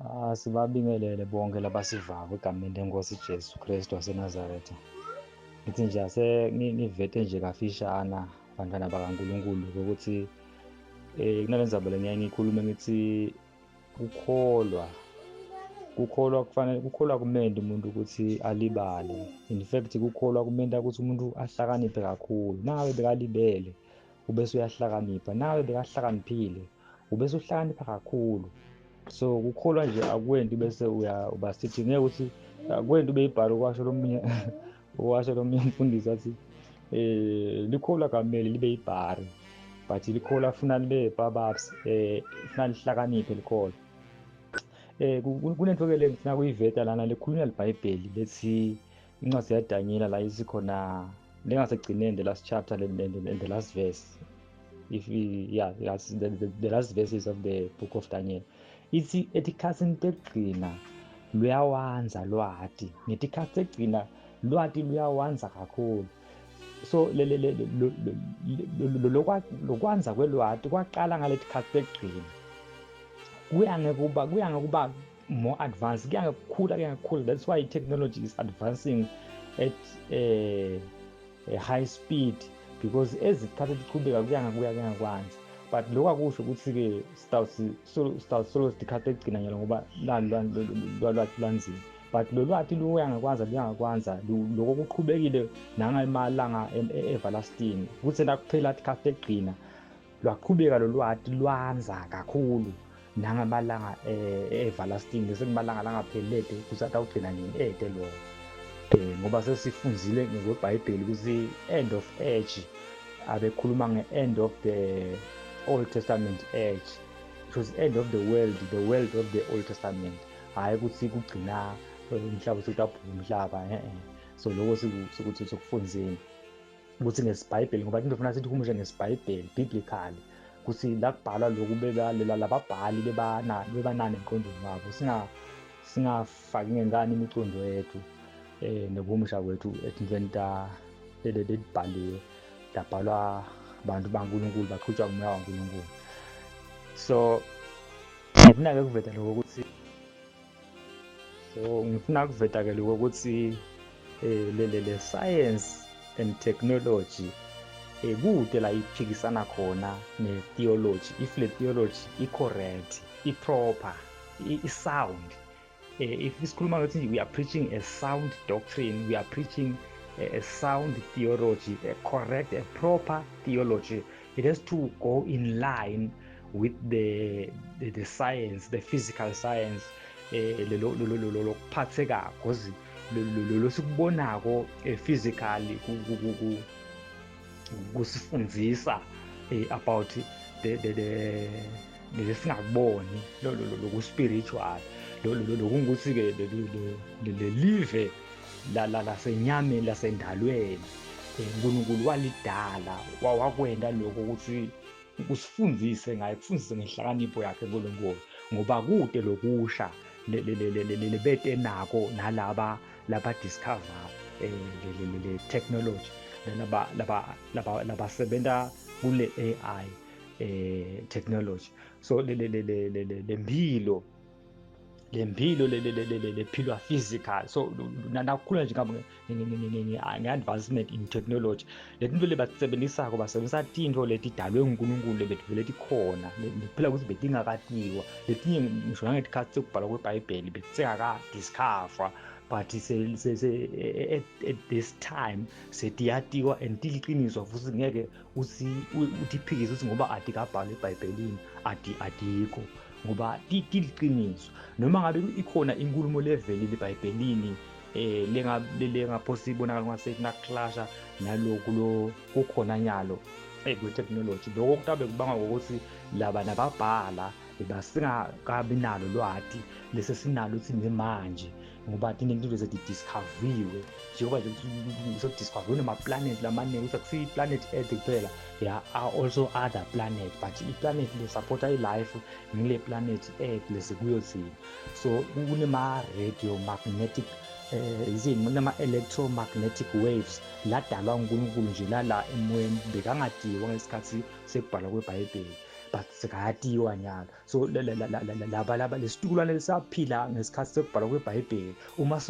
Asibabingelele bonke labasivako egameni leNkosi Jesu Kristu waseNazaretha. Ngithi nje ase ngivete nje kafishana bantwana bakaNkulunkulu ukuthi kunale ndzaba lengiyaye ngiyikhulume ngithi kukholwa kukholwa kufanele kukholwa kumende umuntu ukuthi alibale. In fact kukholwa kumenta ukuthi umuntu ahlakaniphe kakhulu. Nangabe bekalibele ubese uyahlakanipha, nangabe bekahlakaniphile ubese uhlakanipha kakhulu. So kukholwa nje akwenti bese uya uba sithi ngeke ukuthi akwenti ube ibhalo kwasho lomunye washo lomunye umfundisi athi likholwa kamele libe ibhari but likholwa funa libe bababs funa lihlakaniphe likholwa. Kunento ke le ngifuna kuyiveta lana lekhulunywa liBhayibheli lethi incwadi yaDanyela la isikhona lengasegcineni the last chapter and the last verse, if we, yeah, that's the last verses of the book of Daniel. Ithi etikhatsini tekugcina luyawandza lwati, ngetikhatsi tekugcina lwati luyawandza kakhulu. So lokwanza kwelwati kwaqala ngaletikhatsi tekugcina, kuya ngekuba more advanced, kuya ngekukhula, kuya ngekukhula. That's why technology is advancing at a high speed, because ezikhathi tichubeka kuya ngakuya kuya ngekwanza. But lokho akusho ukuthi-ke sitawuthi solo sikhathi tekugcina nyalo ngoba lwati lwanzima, but lo lwati luya ngekwanza, luya ngekwanza. Lokho kuqhubekile nangemalanga everlasting, kuthe nakuphela tikhathi tekugcina lwaqhubeka lo lwati lwanza kakhulu nangamalanga everlasting, sekumalanga langaphelele ukuthi atawugcina nini ede lo, ngoba sesifundzile ngokweBhayibheli ukuthi end of age abekhuluma nge-end of the Old Testament age. It was end of the world, the world of the Old Testament, hhayi ukuthi kugcina umhlaba sekutabhubha umhlaba. So lokho sikuthi sikufundzile ukuthi ngesibhayibheli, ngoba into funa sithi humushe ngesibhayibheli biblically ukuthi la kubhalwa lokhu lababhali bebanani emqondweni wabo, singafaki ngenkani imicondo yethu nokuhumusha kwethu etintweni ta letibhaliwe labhalwa abantu baNkulunkulu baqhutshwa ngumoya waNkulunkulu. So ngifuna-ke kuveta lokho ukuthi, so ngifuna kuveta-ke lokho ukuthi le science and technology kude la iphikisana khona ne-theology. If le theology i-correct, i-proper, i-sound, if isikhuluma ukuthi we are preaching a sound doctrine, we are preaching a sound theology, a correct, a proper theology, it has to go in line with the science, the physical science, lelo lokuphathekako, because lo sikubonako physically kusifundzisa about the lesingakuboni loku spiritual, lokungukuthi ke le live la lasenyameni, lasendalweni, uNkulunkulu walidala wakwenda lokho ukuthi kusifundzise ngaye, kufundzise ngenhlakanipho yakhe uNkulunkulu, ngoba kude lokusha lebete nako nalaba laba discover le technology, laba laba laba labasebenta kule AI technology. So le le le le lempilo lempilo lephilwa physical, so nakukhula nje nge-advancement in technology, letinto lebatisebenzisako basebenzisa tintfo letidalwe nguNkulunkulu lebetivele tikhona, kuphela ukuthi betingakatiwa letinye ngisho nangetikhatsi sekubhalwa kwebhayibheli betisengaka-discover, but at this time setiyatiwa and tiliqiniswa futhi ngeke utiphikise ukuthi ngoba atikabhalwa ebhayibhelini atikho, ngoba tiliqiniso. Noma ngabe ikhona inkulumo levelile ebhayibhelini lengaphosa ibonakala ngase kungakuclasha naloku lo kukhona nyalo kwe-technology, lokho kutabe kubangwa ngokuthi laba nababhala basingakabi nalo lwati lese sinalo thina manje, ngoba tiningi into seti-discover-iwe, njengoba nje sokudiscover nama-planet lamaningi, ukuthi akusiyo i-planet Earth kuphela, there are also other planet, but i-planet le-supporta i-life ngile planet Earth lesikuyo thina. So kunema-radio magnetic izini, kunama-electromagnetic waves ladalwa uNkulunkulu nje lala emoyeni, bekangadiwa ngesikhathi sekubhalwa kwebhayibheli. But sekayatiwa nyalo. So laba laba lesitukulwane lesaphila ngesikhathi sekubhalwa kweBhayibheli, uma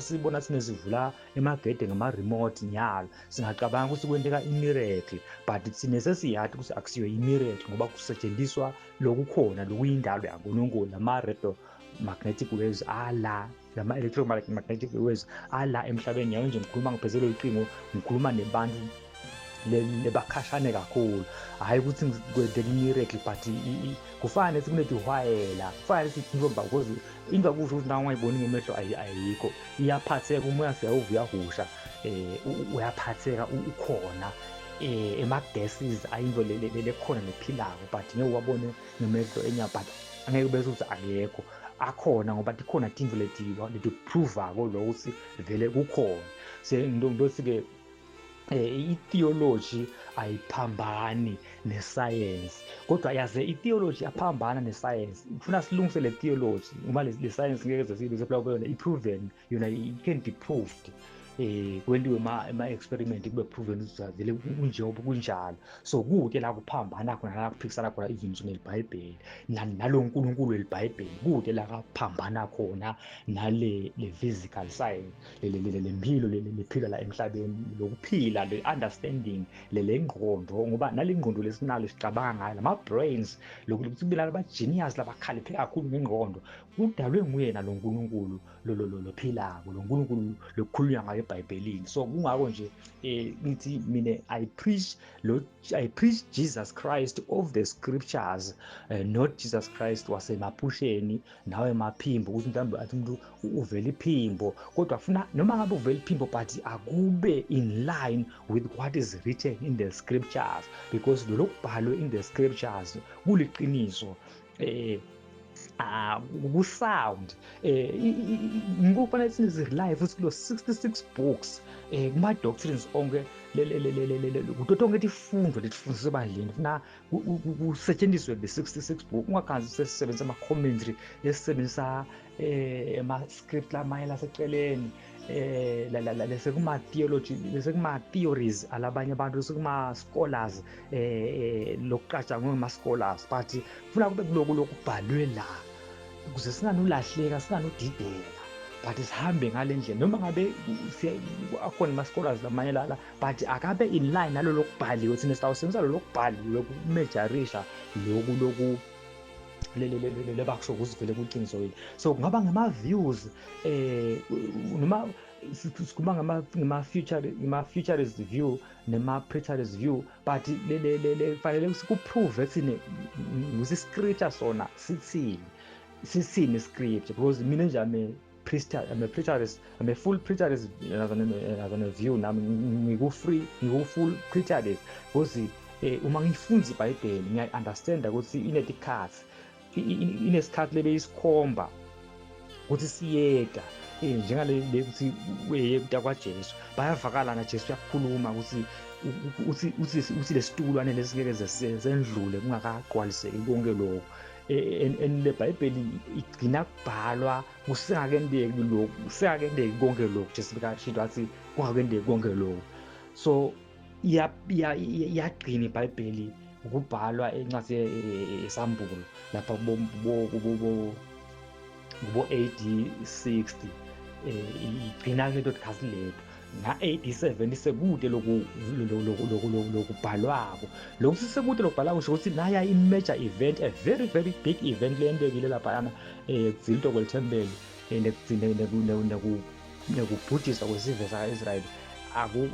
sibona sinezivula emagede ngama-remote nyalo, singacabanga ukuthi kwenteka i-miracle, but thina sesiyati ukuthi akusiyo i-miracle, ngoba kusetshenziswa lokukhona lokuyindalo yaNkulunkulu. Lama-radio magnetic waves ala, lama-electromagnetic waves ala emhlabeni yayo nje. Ngikhuluma ngiphethe lolu cingo, ngikhuluma nebantu lebakhashane kakhulu. Hhayi ukuthi kwenteka i-miracle, but kufana nethi kunetihwayela, kufana nethi intomba, because into akusho ukuthi nawe ungayiboni ngemehlo ayikho, iyaphatheka. Umoya siyawuva, uyahusha, uyaphatheka, ukhona, ema-gases ayinto lekhona lephilako, but ngeke uwabone ngemehlo enyama, but angeke bese ukuthi akekho, akhona, ngoba tikhona tintfo leti-prove-ako lo ukuthi vele kukhona. Ngilothi-ke i-theology ayiphambani ne-science, kodwa yaze i-theology yaphambana ne-science. Kufuna silungise le theology, uma le science ngeke ze siyilungise phela, yona i-proven, yona it can be proved, kwentiwe ama-experiment, kube proven ukuthi vele kunjengoba kunjalo. So kude la kuphambana khona, la kuphikisana khona izinto nelibhayibheli nalo nkulunkulu welibhayibheli, kude la kaphambana khona nale le physical science, le mpilo lephila la emhlabeni, lokuphila, le understanding, le ngqondo, ngoba nale ngqondo lesinalo sicabanga ngayo, lama brains, lokuthi kube laba genius labakhaliphe kakhulu ngengqondo, kudalwe nguyena lo nkulunkulu lo lophilako, lo nkulunkulu lokukhulunywa ngayo eBhayibhelini. So kungako nje ngithi mina I preach Jesus Christ of the scriptures, not Jesus Christ wasemaphusheni nawe emaphimbo, ukuthi mhlawumbe athi umuntu uvela iphimbo, kodwa funa noma ngabe uvela iphimbo, but akube in line with what is written in the scriptures, because lo lokubhalwe in the scriptures kuliqiniso, ku-sound. Ngokufanele sizi-rely futhi kulo 66 books, kuma-doctrines onke, kuto tonke tifundvo letifundiswa ebandleni, funa kusetshenziswe le 66 book. Ungakhanzi sesisebenzisa ama-commentary, esisebenzisa ama-script lamanye laseceleni, lese kuma-theology, lese kuma-theories alabanye abantu, lese kuma-scholars, lokucatshangwe ngama-scholars, but funa kube kuloku lokubhalwe la, ukuze singanulahleka, singanudideka, but sihambe ngale ndlela. Noma ngabe akhona ama-scholars lamanye lala, but akabe in line nalo lokubhaliwe. Thina sitawusebenzisa lo lokubhaliwe kumejarisha loku lebakusho ukuthi vele kuliqiniso yini. So kungaba ngama-views, noma sikhuluma ngama-future, ngama-futurist view nema-preterist view, but le fanele siku-prove thine ukuthi scripture sona sithini, sithini scripture, because mina nje I'm a preterist, I'm a full preterist as a view. Nami ngiku free, ngiku full preterist, because uma ngifundza iBhayibheli ngiyayi-understanda ukuthi inetikhathi, inesikhathi lebeyisikhomba ukuthi siyeda, njengale ukuthi weyekuta kwaJesu, bayavakala na Jesu uyakhuluma ukuthi uthi lesitukulwane lesingeke sendlule kungakagcwaliseki konke lokho. And le Bhayibheli igcina kubhalwa kusengakendeki lokhu, kusengakendeki konke lokhu. Jesu bekashinto athi kungakendeki konke lokhu. So iyagcina iBhayibheli ukubhalwa encwadi esambulo lapha kubo AD 60, igcina ke leto leto. Nga-AD 70 sekude loku lokubhalwako lokhu, sesekude lokubhalwako, kusho ukuthi naya i-major event, a very very big event leyentekile laphayana, kugcinwa kwelithempeli nekubhujiswa kwesive saka-Israyeli,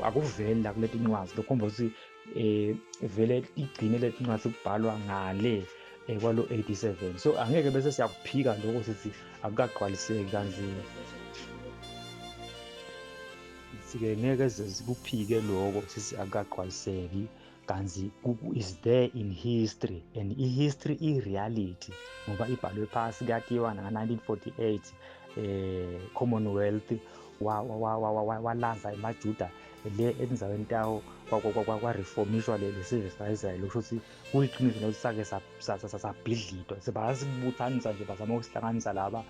akuveli la kuleti ncwadzi. Lokhomba ukuthi vele igcine leti ncwadzi kubhalwa ngale kwalo 87. So angeke bese siyakuphika lokho, sithi akukagcwaliseki kanzima. Sike ngeke sikuphike lokho, sithi akukagcwaliseki kanzi is there in history, and i-history i-reality ngoba ibhalwe phasi. Kuyatiwa nga-1948 Commonwealth walanza emajuda le endzaweni tawo, kwareformishwa le sive sika-Israyeli. Kusho ukuthi kuyiqiniso nokuthi sake sabhidlitwa, sebasibuthanisa nje, bazama ukusihlanganisa laba,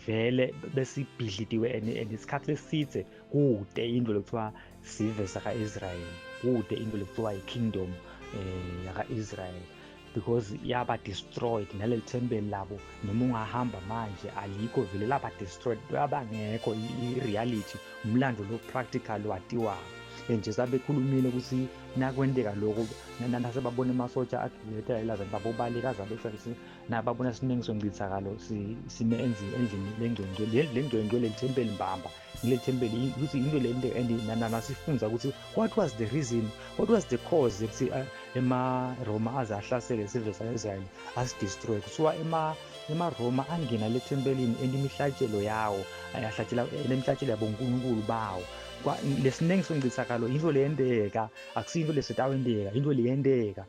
vele besibhidlitiwe and isikhathi lesithe kude into lekuthiwa sive saka-Israyeli, kude into lekuthiwa i-kingdom yaka-Israyeli. Because yaba destroyed naleli thempeli labo, noma ungahamba manje alikho vele, laba destroyed, yabangekho i-reality, umlando lo practical watiwayo. Nje sabekhulumile ukuthi nakwenteka lokho, nasebabona amasotsha agibetela elazani babobaleka azabe nababona siningi soncithakalo sime endlini lengcwengcwe, lengcwengcwe leli thempeli mbamba, leli thempeli, ukuthi into le nto. And nasifunza ukuthi what was the reason, what was the cause ukuthi ema-Roma aze ahlasele sive sa-Israyeli, asidestroy. Kuthiwa ema-Roma angena le thempelini and imihlatshelo yawo ayahlatshela lemihlatshelo yabo nkulunkulu bawo. Lesiningi soncithakalo into leyenteka, akusiyinto lesetawenteka, into leyenteka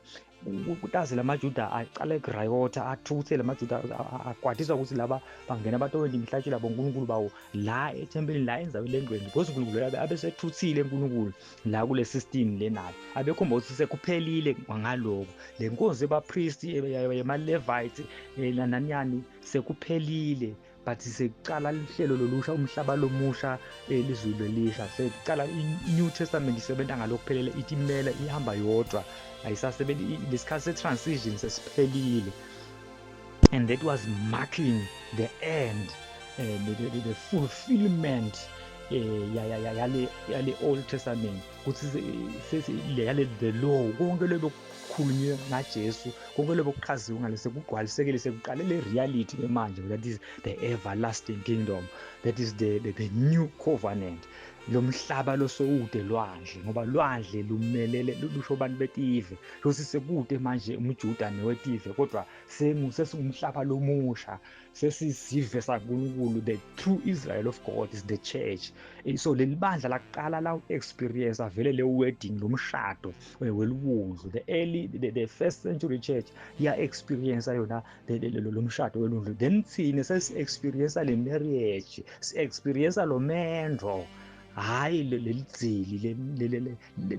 kutaze lamaJuda aqala ekurayotha, athukuthele amaJuda, akwatiswa ukuthi laba bangena batowenta imihlatshelo yabo nkulunkulu bawo la ethempelini, la enzaweni lengcwele, because uNkulunkulu abesethuthile, uNkulunkulu la kule system lenalo abekhomba ukuthi sekuphelile ngaloko, le nkonzo yebapristi, yema-Levites, nanani, sekuphelile. But sekucala lihlelo lolusha, umhlaba lomusha, lizulu elisha, sekucala i-New Testament isebenza ngalokuphelele, itimela, ihamba yodwa, ayisasebenzi. Lesikhathi se-transition sesiphelile, and that was marking the end, the fulfillment yale Old Testament, ukuthi yale the law, konke lobo kukhulunywe ngaJesu, konke lobo kuchaziwe ngale sekugcwalisekile, sekuqale le reality ke manje. That is the everlasting kingdom, that is the new covenant, lo mhlaba losowude lwandle, ngoba lwandle lumelele lusho abantu betive, losi sekude manje umJuda newetive, kodwa sesingumhlaba lomusha, sesisive saNkulunkulu. The true Israel of God is the church. So leli bandla laqala la experience vele le wedding, lo mshado weliwundlu. The early the first century church ya experience yona lo mshado welundlu. Then thina sesi experience le marriage, si experience lo mendo, hayi lelidzili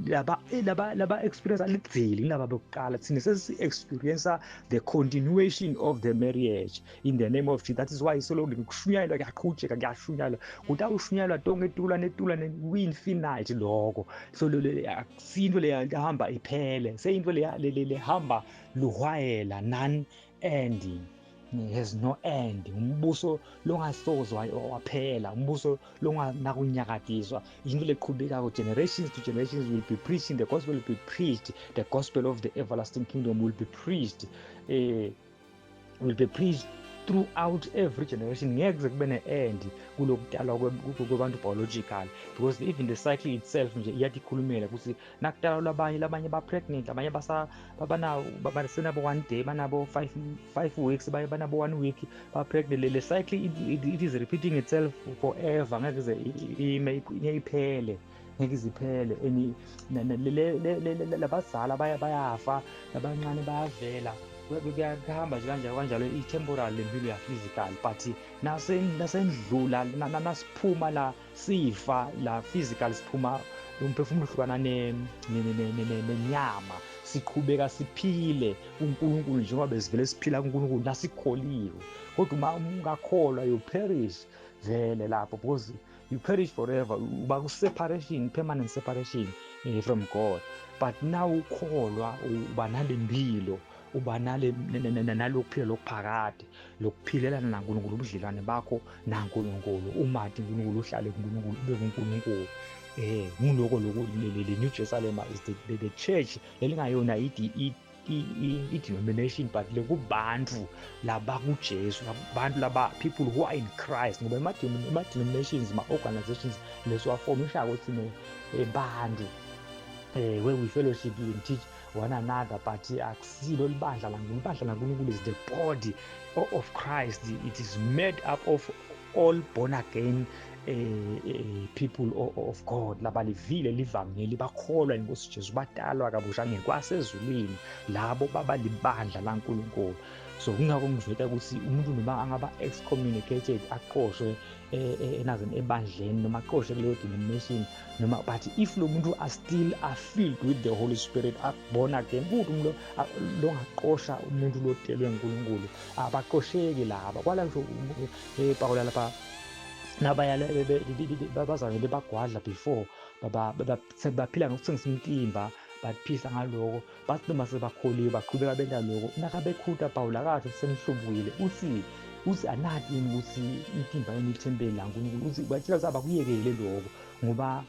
laba experience lidzili laba bokuqala. Thina sesi experience the continuation of the marriage in the name of Jesus. That is why solo kushunyayelwa, kuyaqhutsheka, kuyashunyayelwa, kutawushunyayelwa tonke etula netula kwi-infinite lokho. So akusinto leya ihamba iphele, seyinto leya lehamba luhwayela, non ending, has no end, umbuso longasoze waphela, umbuso longanakunyakadiswa, into leqhubekako. Generations to generations will be preaching the gospel, will be preached, the gospel of the everlasting kingdom will be preached, will be preached throughout every generation. Ngeke kuze kube ne-end kulokudalwa kwabantu biological, because even the cycle itself nje iyatikhulumela ukuthi nakudalwa labanye, labanye ba-pregnant, labanye basenabo one day, banabo 5 weeks, banabo one week ba-pregnant. Le cycle, it is repeating itself forever, ngeke ize ime, ngeke iphele, ngeke iziphele. And labazala bayafa, labancane bayavela, kuhamba nje kanjalo kanjalo, i-temporal lempilo ya-physical. But nasendlula, nasiphuma la, sifa la physical, siphuma, umphefumulo uhlukana nenyama, siqhubeka siphile kuNkulunkulu njengoba besivele siphila kuNkulunkulu nasikholiwe. Kodwa uma ungakholwa, you perish vele lapho, because you perish forever, uba ku-separation, permanent separation from God. But now ukholwa, uba nalempilo, uba nale nalokuphila lokuphakade, lokuphilelana naNkulunkulu, ubudlelwane bakho naNkulunkulu, umati uNkulunkulu, uhlale kuNkulunkulu, ube kuNkulunkulu. Nguloko lokhu le New Jerusalem is the church lelingayona i-denomination, but lekubantu labakuJesu, abantu laba, people who are in Christ, ngoba ema-denominations, ma-organizations lesiwafomishako thine bantu, where we fellowship and teach one another, but akusilo libandla laNkulunkulu. Ibandla laNkulunkulu is the body of Christ. It is made up of all born again people of God, labalivile livangeli, bakholwa inkosi Jesu, batalwa kabusha ngekwasezulwini, labo baba libandla laNkulunkulu. So kungakho ngiveta ukuthi umuntu noma angaba excommunicated, aqoshwe enazeni ebandleni, noma aqoshwe kuleyo denomination noma, but if lo muntu are still are filled with the Holy Spirit, are born again, kuthi umuntu longaqosha umuntu lotelwe uNkulunkulu, abaqosheki laba. Kwala ngisho Pawula lapha nabaya bazalwane bebagwadla before, baphila ngokuthengisa umtimba. Baphisa ngaloko, bathi noma sebakholiwe baqhubeka benta loko. Nakabekhuta Pawula akasho senihlubukile, uthi uthi anati yini ukuthi intimba yenu ithempeli laNkulunkulu, uthi batshela ukuthi abakuyekele lokho ngoba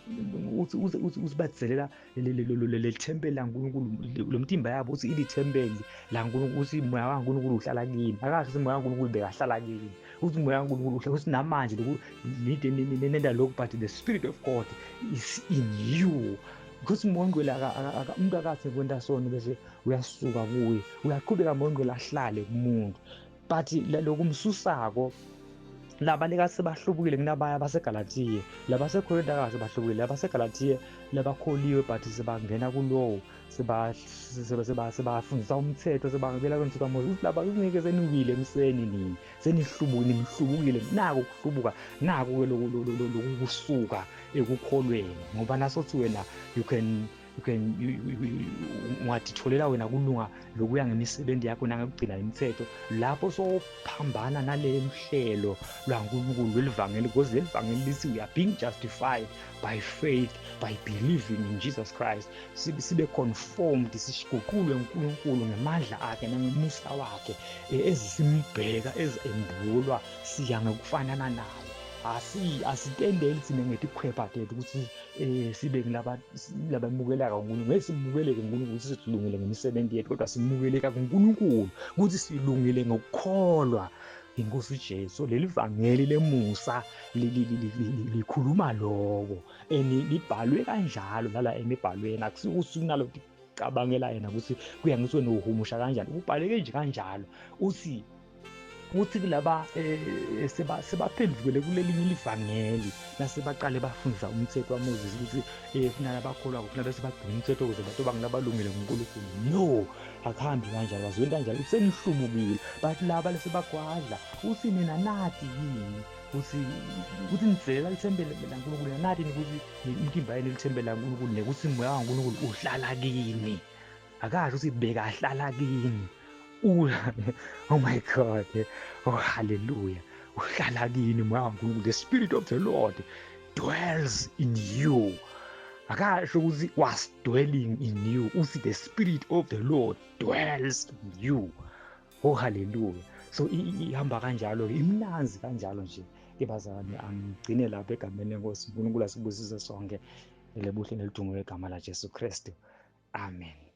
uthi uthi uthi uthi badzizelela leli thempeli laNkulunkulu, lo mtimba yabo uthi ilithempeli laNkulunkulu, uthi moya kaNkulunkulu uhlala kini. Akasho ukuthi moya kaNkulunkulu bekahlala kini, uthi moya kaNkulunkulu uhlala uthi namanje lokhu nenda lokhu, but the spirit of God is in you. Because umoya ongcwele umuntu akathi kwenta sono bese uyasuka kuye, uyaqhubeka moya ongcwele ahlale kumuntu, but lokumsusako laba leka sebahlubukile kunabaya baseGalathiye, labaseKorinte akasho bahlubukile, labaseGalathiye labakholiwe but sebangena kulowo sebafundisa umthetho, sebangibela kwemthetho kaMose, ukuthi laba kungeke seniwile emseni nini senihlubukile, nimhlubukile. Nako ukuhlubuka, nako-ke lokusuka ekukholweni, ngoba nasothi wena you can you can ungatitholela wena kulunga lokuya ngemisebenzi yakho nangekugcina imithetho, lapho sophambana naleli hlelo lwaNkulunkulu lwelivangeli, because leli vangeli lithi we are being justified by faith, by believing in Jesus Christ, sibe conformed, siguqulwe uNkulunkulu ngemandla akhe nangemusa wakhe, ezisimbheka ezembulwa siya ngekufanana naye. Asitendeli thina ngetikhwepha tethu ukuthi sibe ngilaba labamukeleka kuNkulunkulu. Ngeke simukeleke kuNkulunkulu ukuthi silungile ngemisebenzi yethu, kodwa simukeleka kuNkulunkulu ukuthi silungile ngokukholwa inkosi uJesu. Leli vangeli lemusa likhuluma lokho, and libhalwe kanjalo nala emibhalweni, akusikuthi kunalo cabangela yena ukuthi kuya ngithi wena uhumusha kanjani, ubhaleke nje kanjalo. Uthi kuthi kulaba sebaphendukele kulelinye livangeli nasebaqale bafundisa umthetho waMoses ukuthi funa labakholwa kufuna bese bagcina umthetho ukuze bantu bangilabalungile nguNkulunkulu. No, akuhambi kanjalo, azweni kanjalo, senihlubukile. But laba lesebagwadla uthi nina nati yini ukuthi nidzelela lithempeli laNkulunkulu, nati ukuthi imtimba yenu lithempeli laNkulunkulu nekuthi moya kaNkulunkulu uhlala kini. Akasho ukuthi bekahlala kini. Oh my God, oh hallelujah, uhlala kini moya kaNkulunkulu. The spirit of the Lord dwells in you. Akasho ukuthi was dwelling in you, uthi the spirit of the Lord dwells in you. Oh hallelujah. So ihamba kanjalo, imnanzi kanjalo nje ke bazalwane. Angigcine lapha egameni lenkosi. uNkulunkulu asibusise sonke, lebuhle nelidumo legama la Jesu Kristu. Amen.